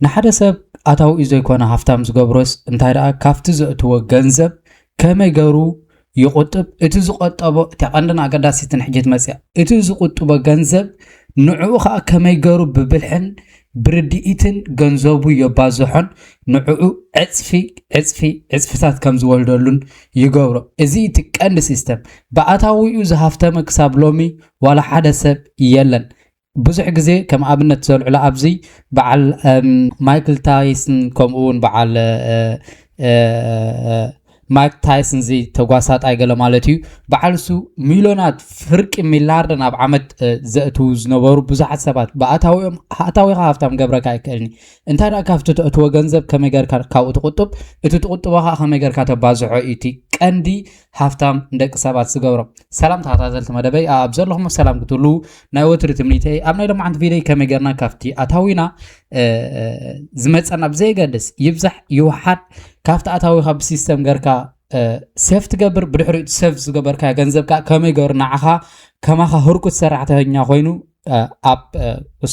ንሓደ ሰብ ኣታዊኡ ዘይኮነ ሃፍታም ዝገብሮስ እንታይ ደኣ ካብቲ ዘእትዎ ገንዘብ ከመይ ገሩ ይቑጥብ፣ እቲ ዝቆጠቦ፣ እታ ቀንድን ኣገዳሲትን ሕጂ ትመጽእ እያ። እቲ ዝቁጥቦ ገንዘብ ንዕኡ ኸኣ ከመይ ገሩ ብብልሕን ብርድኢትን ገንዘቡ የባዝሖን ንዕኡ ዕጽፊ ዕጽፊ ዕጽፍታት ከም ዝወልደሉን ይገብሮ። እዚ እቲ ቀንዲ ሲስተም። ብኣታዊኡ ዝሃፍተመ ክሳብ ሎሚ ዋላ ሓደ ሰብ የለን። ብዙሕ ግዜ ከም ኣብነት ዘልዕሎ ኣብዚ በዓል ማይክል ታይስን ከምኡ እውን በዓል ማይክ ታይስን እዚ ተጓሳጣይ ገለ ማለት እዩ። በዓል እሱ ሚሊዮናት ፍርቂ ሚላርደን ኣብ ዓመት ዘእትዉ ዝነበሩ ብዙሓት ሰባት ብኣታዊኦም ኣታዊኻ ሃፍታም ገብረካ ኣይክእልኒ። እንታይ ደኣ ካብቲ ተእትዎ ገንዘብ ከመይ ገርካ ካብኡ ትቁጥብ፣ እቲ ትቁጥቦ ከዓ ከመይ ገርካ ተባዝሖ እዩ እቲ ቀንዲ ሃፍታም ንደቂ ሰባት ዝገብሮም። ሰላም ተኸታተልቲ መደበይ ኣብ ዘለኹም ሰላም ክትህሉ ናይ ወትሪ ትምኒተይ። ኣብ ናይ ሎማዓንቲ ቪድዮ ከመይ ገርና ካብቲ ኣታዊና ዝመፀና ብዘይገድስ ይብዛሕ ይውሓድ ካብቲ ኣታዊኻ ብሲስተም ገርካ ሴፍ ትገብር፣ ብድሕሪኡ ሴፍ ዝገበርካ ገንዘብ ከዓ ከመይ ገሩ ንዓኻ ከማኻ ህርኩት ሰራሕተኛ ኮይኑ ኣብ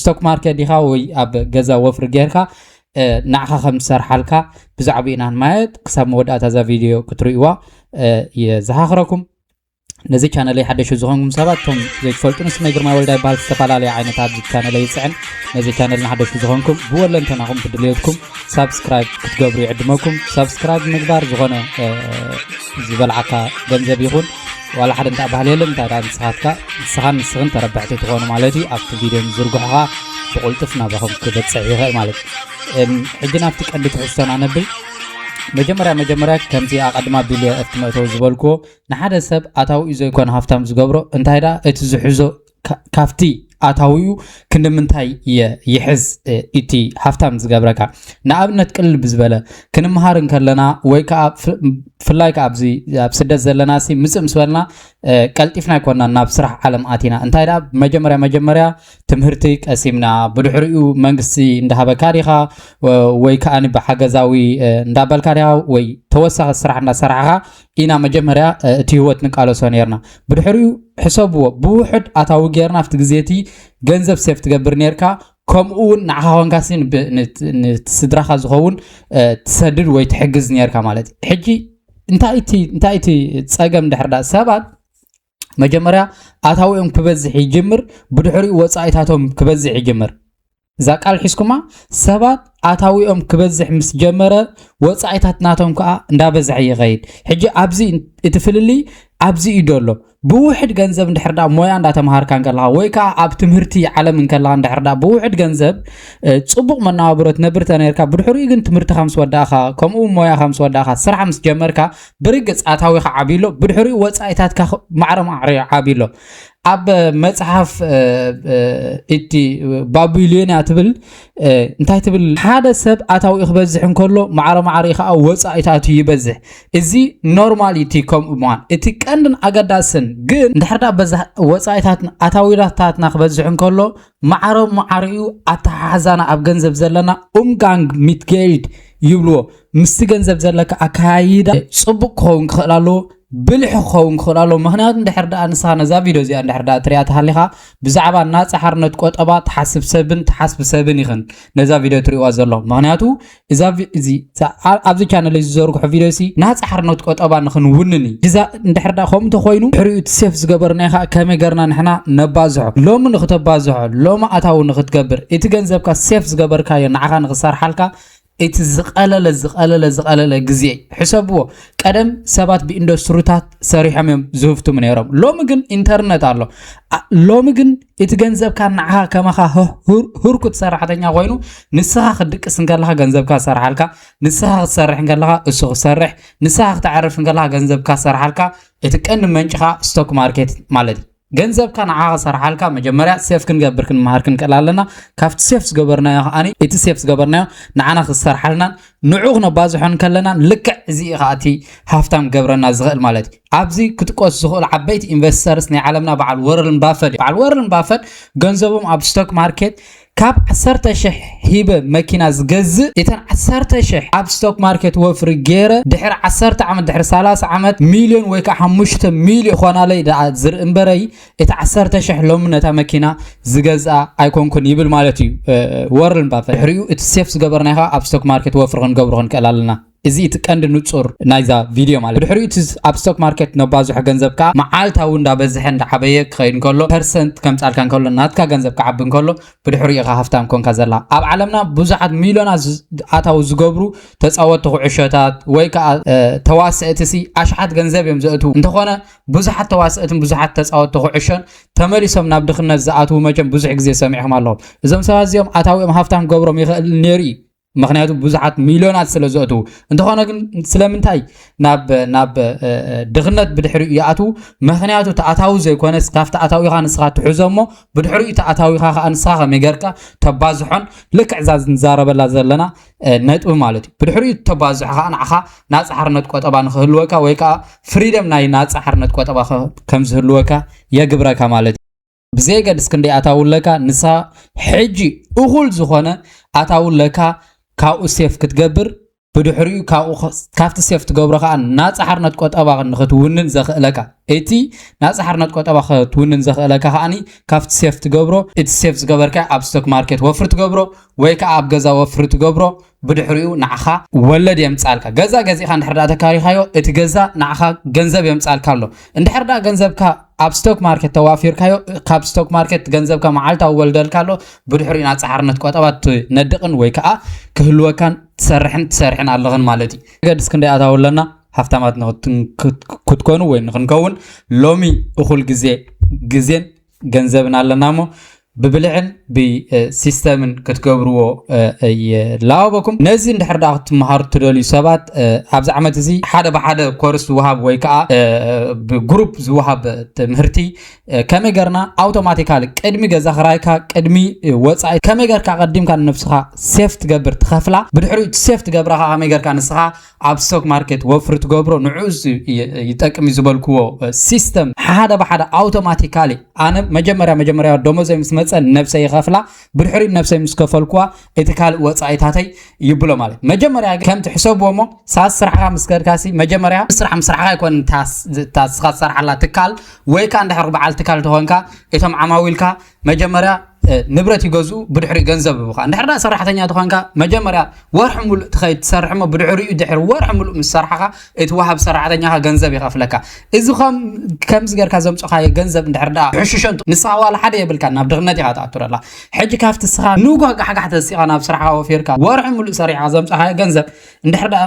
ስቶክ ማርኬት ዲኻ ወይ ኣብ ገዛ ወፍሪ ጌርካ ንዓኻ ከም ዝሰርሓልካ ብዛዕባኡ ኢና ንማየጥ። ክሳብ መወዳእታ እዛ ቪድዮ ክትርእይዋ የዘኻኽረኩም። ነዚ ቻነለይ ሓደሹ ዝኾንኩም ሰባት፣ እቶም ዘይትፈልጡኒ፣ ስመይ ግርማይ ወልዳ ይበሃል። ዝተፈላለዩ ዓይነት ኣብዚ ቻነለይ ይፅዕን። ነዚ ቻነል ንሓደሹ ዝኾንኩም ብወለንተናኹም ብድልየትኩም ሳብስክራይብ ክትገብሩ ይዕድመኩም። ሳብስክራይብ ምግባር ዝኾነ ዝበልዓካ ገንዘብ ይኹን ዋላ ሓደ እንታ ባህል የለን። እንታይ ደኣ ንስኻትካ ንስኻን ንስኽን ተረባሕቲ ትኾኑ ማለት እዩ። ኣብቲ ቪድዮ ዝዝርግሖ ከዓ ብቕልጡፍ ናባኹም ክበፅሕ ይኽእል ማለት እዩ። ሕጂ ናብቲ ቀንዲ ትሕዝቶና ነብል። መጀመርያ መጀመርያ ከምዚ ኣቐድማ ቢልዮ ኣብቲ መእተዊ ዝበልክዎ ንሓደ ሰብ ኣታዊኡ ዘይኮነ ሃፍታም ዝገብሮ እንታይ ደኣ እቲ ዝሕዞ ካብቲ ኣታዊኡ ክንዲ ምንታይ ይሕዝ እቲ ሃፍታም ዝገብረካ? ንኣብነት ቅልል ብዝበለ ክንምሃር እንከለና ወይ ከዓ ብፍላይ ከዓ ኣብዚ ኣብ ስደት ዘለና ሲ ምፅእ ምስ በልና ቀልጢፍና ኣይኮንና ናብ ስራሕ ዓለም ኣቲና። እንታይ ደኣ መጀመርያ መጀመርያ ትምህርቲ ቀሲምና ብድሕሪኡ መንግስቲ እንዳሃበካ ዲኻ ወይ ከዓ ብሓገዛዊ እንዳበልካ ዲኻ ወይ ተወሳኺ ስራሕ እንዳሰራሕኻ ኢና መጀመርያ እቲ ህይወት ንቃለሶ ነርና። ብድሕሪኡ ሕሰብዎ ብውሕድ ኣታዊ ገርና ኣብቲ ግዜ እቲ ገንዘብ ሴፍ ትገብር ነርካ። ከምኡ እውን ንዓኻ ኮንካ ሲ ንስድራኻ ዝኸውን ትሰድድ ወይ ትሕግዝ ነርካ ማለት እዩ። ሕጂ እንታይ እቲ እንታይ እቲ ጸገም ድሕር ዳ ሰባት መጀመርያ ኣታዊኦም ክበዝሕ ይጅምር፣ ብድሕሪኡ ወጻኢታቶም ክበዝሕ ይጅምር። እዛ ቃል ሒዝኩማ ሰባት ኣታዊኦም ክበዝሕ ምስ ጀመረ ወጻኢታት ናቶም ከዓ እንዳበዝሐ ይኸይድ። ሕጂ ኣብዚ እቲ ፍልልይ ኣብዚ እዩ ደሎ። ብውሕድ ገንዘብ እንድሕር ደኣ ሞያ እንዳተምሃርካ እንከለኻ ወይ ከዓ ኣብ ትምህርቲ ዓለም እንከለኻ እንድሕር ደኣ ብውሕድ ገንዘብ ጽቡቕ መነባብሮ ትነብር ተነርካ ብድሕሪኡ ግን ትምህርትኻ ምስ ወዳእኻ ከምኡ ሞያኻ ምስ ወዳእኻ ስራሕ ምስ ጀመርካ ብርግጽ ኣታዊኻ ዓብዩ ኣሎ። ብድሕሪኡ ወጻኢታትካ ማዕረ ማዕረ ዓብዩ ኣሎ። ኣብ መጽሓፍ እቲ ባቢሎንያ ትብል እንታይ ትብል ሓደ ሰብ ኣታዊኡ ክበዝሕ እንከሎ ማዕረ ማዕረ ከዓ ወጻኢታቱ ይበዝሕ። እዚ ኖርማል እዩ እቲ ከምኡ ምዃን። እቲ ቀንድን ኣገዳስን ግን እንድሕር ደኣ በዛ ወጻኢታትና ኣታዊታትና ክበዝሕ እንከሎ ማዕረ ማዕሪኡ ኣተሓሕዛና ኣብ ገንዘብ ዘለና ኡምጋንግ ሚትጌልድ ይብልዎ። ምስቲ ገንዘብ ዘለካ ኣካያይዳ ጽቡቕ ክኸውን ክኽእል ኣለዎ፣ ብልሒ ክኸውን ክኽእል ኣለዎ። ምኽንያቱ እንድሕር ደኣ ንስኻ ነዛ ቪድዮ እዚኣ እንድሕር ደኣ ትሪኣ ተሃሊኻ ብዛዕባ ናጻ ሓርነት ቆጠባ ትሓስብ ሰብን ትሓስቢ ሰብን ይኽን ነዛ ቪድዮ ትሪእዋ ዘሎ። ምኽንያቱ እዛ ኣብዚ ቻነል እዚ ዝዘርግሖ ቪድዮ ሲ ናጻ ሓርነት ቆጠባ ንኽንውንን እዩ። እዛ እንድሕር ደኣ ከምኡ እንተኾይኑ ድሕሪኡ እቲ ሴፍ ዝገበርናዮ ከዓ ከመይ ገርና ንሕና ነባዝሖ? ሎሚ ንኽተባዝሖ፣ ሎሚ ኣታዊ ንኽትገብር፣ እቲ ገንዘብካ ሴፍ ዝገበርካዮ ንዓኻ ንኽሰርሓልካ እቲ ዝቐለለ ዝቐለለ ዝቐለለ ግዜ ሕሰብዎ። ቀደም ሰባት ብኢንዱስትሪታት ሰሪሖም እዮም ዝህፍትሙ ነይሮም። ሎሚ ግን ኢንተርነት ኣሎ። ሎሚ ግን እቲ ገንዘብካ ንዓኻ ከማኻ ህርኩት ሰራሕተኛ ኮይኑ ንስኻ ክትድቅስ እንከለኻ ገንዘብካ ዝሰርሓልካ፣ ንስኻ ክትሰርሕ እንከለኻ እሱ ክሰርሕ፣ ንስኻ ክተዕርፍ እንከለኻ ገንዘብካ ዝሰርሓልካ። እቲ ቀንዲ መንጭኻ ስቶክ ማርኬት ማለት እዩ። ገንዘብካ ንዓኻ ክሰርሓልካ መጀመርያ ሴፍ ክንገብር ክንመሃር ክንክእል ኣለና። ካብቲ ሴፍ ዝገበርናዮ ከዓኒ እቲ ሴፍ ዝገበርናዮ ንዓና ክሰርሓልናን ንዑ ክነባዝሖን ከለና ልክዕ እዚ እዩ ከዓ እቲ ሃፍታም ገብረና ዝኽእል ማለት እዩ። ኣብዚ ክጥቀሱ ዝኽእሉ ዓበይቲ ኢንቨስተርስ ናይ ዓለምና በዓል ወረን ባፈት እዩ። በዓል ወረን ባፈት ገንዘቦም ኣብ ስቶክ ማርኬት ካብ ዓሰርተ ሽሕ ሂበ መኪና ዝገዝእ፣ እተን ዓሰርተ ሽሕ ኣብ ስቶክ ማርኬት ወፍሪ ገይረ፣ ድሕሪ ዓሰርተ ዓመት፣ ድሕሪ ሰላሳ ዓመት፣ ሚልዮን ወይ ከዓ ሓሙሽተ ሚልዮን ኾናለይ ደኣ ዝርኢ እምበረይ፣ እቲ ዓሰርተ ሽሕ ሎሚ ነታ መኪና ዝገዝኣ ኣይኮንኩን ይብል ማለት እዩ። ወረን ባፈት ድሕሪኡ እቲ ሴፍ ዝገበርናይ ከዓ ኣብ ስቶክ ማርኬት ወፍሪ ክንገብሮ ክንክእል ኣለና። እዚ እቲ ቀንዲ ንጹር ናይዛ ቪድዮ ማለት። ብድሕሪኡ እቲ ኣብ ስቶክ ማርኬት ነባዝሖ ገንዘብ ከዓ መዓልታዊ እንዳበዝሐ እንዳዓበየ ክኸይድ እንከሎ፣ ፐርሰንት ከምጻልካ እንከሎ፣ ናትካ ገንዘብ ክዓቢ እንከሎ፣ ብድሕሪኡ ኢኻ ሃፍታም ኮንካ ዘላ። ኣብ ዓለምና ብዙሓት ሚልዮናት ዝ- ኣታዊ ዝገብሩ ተጻወትቲ ኩዕሾታት ወይ ከዓ እ፣ ተዋስእቲ ሲ ኣሽሓት ገንዘብ እዮም ዘእትዉ። እንተኾነ ብዙሓት ተዋስእትን ብዙሓት ተጻወትቲ ኩዕሾን ተመሊሶም ናብ ድኽነት ዝኣትዉ መቸም ብዙሕ ግዜ ሰሚዕኹም ኣለኹም። እዞም ሰባት እዚኦም ኣታዊኦም ሃፍታም ክገብሮም ይኽእል ነይሩ እዩ። ምኽንያቱ ብዙሓት ሚልዮናት ስለ ዘእትዉ። እንተኾነ ግን ስለምንታይ ናብ ናብ እ፣ እ፣ ድኽነት ብድሕሪኡ ይኣትዉ? ምኽንያቱ እቲ ኣታዊ ዘይኮነስ ካብቲ ኣታዊኻ ንስኻ ትሕዞ እሞ ብድሕሪኡ እቲ ኣታዊኻ ከዓ ንስኻ ከመይ ጌርካ ተባዝሖን ልክዕ እዛ ንዛረበላ ዘለና እ፣ ነጥቢ ማለት እዩ። ብድሕሪኡ ተባዝሖ ከዓ ንዓኻ ናፃ ሓርነት ቆጠባ ንክህልወካ ወይ ከዓ ፍሪደም ናይ ናፃ ሓርነት ቆጠባ ከ- ከም ዝህልወካ የግብረካ ማለት እዩ። ብዘየገድስ ክንደይ ኣታዊ ኣለካ ንሳ ሕጂ እኹል ዝኾነ ኣታዊ ኣለካ ካብኡ ሴፍ ክትገብር ብድሕሪኡ ካብኡ ከ- ካብቲ ሴፍ ትገብሮ ከዓ ናፃ ሓርነት ቆጠባ ንክትውንን ዘኽእለካ እቲ ናፃ ሓርነት ቆጠባ ክትውንን ዘኽእለካ ከዓኒ ካብቲ ሴፍ ትገብሮ እቲ ሴፍ ዝገበርካ ኣብ ስቶክ ማርኬት ወፍሪ ትገብሮ ወይ ከዓ ኣብ ገዛ ወፍሪ ትገብሮ ብድሕሪኡ ንዓኻ ወለድ የምፃልካ። ገዛ ገዚእኻ እንድሕር ደኣ ተካሪኻዮ እቲ ገዛ ንዓኻ ገንዘብ የምፃልካ ኣሎ። እንድሕር ደኣ ገንዘብካ ኣብ ስቶክ ማርኬት ተዋፊርካዮ ካብ ስቶክ ማርኬት ገንዘብካ መዓልታዊ ወልደልካ ኣሎ። ብድሕሪኡ ናፃ ሓርነት ቆጠባ ትነድቕን ወይ ከዓ ክህልወካን ትሰርሕን ትሰርሕን ኣለኽን ማለት እዩ። ገድስ ክንደይ ኣታዊ ኣለና ሃፍታማት ንክትን- ክት- ክትኮኑ ወይ ንክንከውን ሎሚ እኹል ግዜ ግዜን ገንዘብን ኣለና እሞ ብብልሕን ብሲስተምን ክትገብርዎ እ፣ ይላበኩም። ነዚ እንድሕር ደኣ ክትመሃሩ ትደልዩ ሰባት እ፣ ኣብዚ ዓመት እዚ ሓደ ብሓደ ኮርስ ዝወሃብ ወይ ከዓ እ፣ ብግሩፕ ዝወሃብ ትምህርቲ እ፣ ከመይ ገርና ኣውቶማቲካሊ ቅድሚ ገዛ ክራይካ ቅድሚ እ፣ ወፃኢ ከመይ ገርካ ቀዲምካ ንነብስኻ ሴፍ ትገብር ትኸፍላ ብድሕሪኡ ሴፍ ትገብራ ከዓ ከመይ ገርካ ንስኻ ኣብ ስቶክ ማርኬት ወፍሪ ትገብሮ ንዑ ይጠቅም እዩ ዝበልክዎ ሲስተም ሓደ ብሓደ ኣውቶማቲካሊ ኣነ መጀመርያ መጀመርያ ደሞዘይ ምስ መፀ ነብሰይ ይኸፍላ ብድሕሪኡ ነብሰይ ምስ ከፈልኩዋ እቲ ካልእ ወፃኢታተይ ይብሎ ማለት መጀመርያ ግን ከምቲ ሕሰብዎ እሞ ሳስ ስራሕካ ምስ ከድካሲ መጀመርያ ስራሕ ምስራሕካ ኣይኮን ታስኻ ዝሰርሓላ ትካል ወይ ከዓ እንድሕር በዓል ትካል ተኾንካ እቶም ዓማዊልካ መጀመርያ ንብረት ይገዝኡ ብድሕሪኡ ገንዘብ ይህቡኻ እንድሕር ዳ ሰራሕተኛ ተኾንካ መጀመርያ ወርሒ ሙሉእ ትኸይድ ትሰርሕ እሞ ብድሕሪኡ ድሕሪ ወርሒ ሙሉእ ምስ ሰርሓኻ እቲ ወሃብ ሰራሕተኛኻ ገንዘብ ይኸፍለካ እዚ ከም ከምዚ ጌርካ ዘምፅኻዮ ገንዘብ እንድሕር ዳ ሕሽሸንቱ ንስኻ ዋላ ሓደ የብልካ ናብ ድኽነት ኢኻ ትኣቱ ደላ ሕጂ ካብቲ ስኻ ንጎ ጋሕጋሕ ተሲኻ ናብ ስራሕኻ ወፊርካ ወርሒ ሙሉእ ሰሪሕኻ ዘምፅኻዮ ገንዘብ እንድሕር ዳ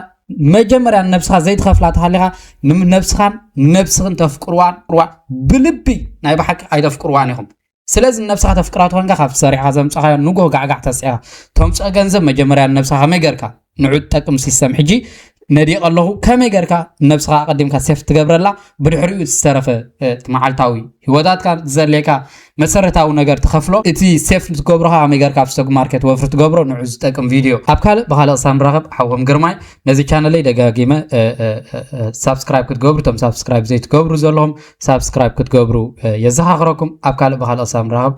መጀመርያ ንነብስኻ ዘይትኸፍላ ተሃሊኻ ንነብስኻን ንነብስኽን ተፍቅርዋን ብልቢ ናይ ብሓቂ ኣይተፍቅርዋን ኢኹም ስለዚ ንነብስኻ ተፍቅራ ተኾንካ ካብ ሰሪሕኻ ዘምፅኻዮ ንጎ ጋዕጋዕ ተስዒኻ ተምፅኦ ገንዘብ መጀመርያ ንነብስኻ ከመይ ገርካ ንዑ ትጠቅም ሲስተም ሕጂ ነዲቕ ኣለኹ ከመይ ገርካ ነብስኻ ኣቐዲምካ ሴፍ ትገብረላ ብድሕሪኡ ዝተረፈ መዓልታዊ ህይወታትካ ዘድልየካ መሰረታዊ ነገር ትኸፍሎ እቲ ሴፍ ትገብሮኻ ከመይ ገርካ ኣብ ስቶክ ማርኬት ወፍሪ ትገብሮ ንዑ ዝጠቅም ቪድዮ ኣብ ካልእ ብካልእ ክሳብ ንራኸብ ሓዎም ግርማይ ነዚ ቻነለይ ደጋጊመ ሳብስክራይብ ክትገብሩ እቶም ሳብስክራይብ ዘይትገብሩ ዘለኹም ሳብስክራይብ ክትገብሩ የዘኻኽረኩም ኣብ ካልእ ብካልእ ክሳብ ንራኸብ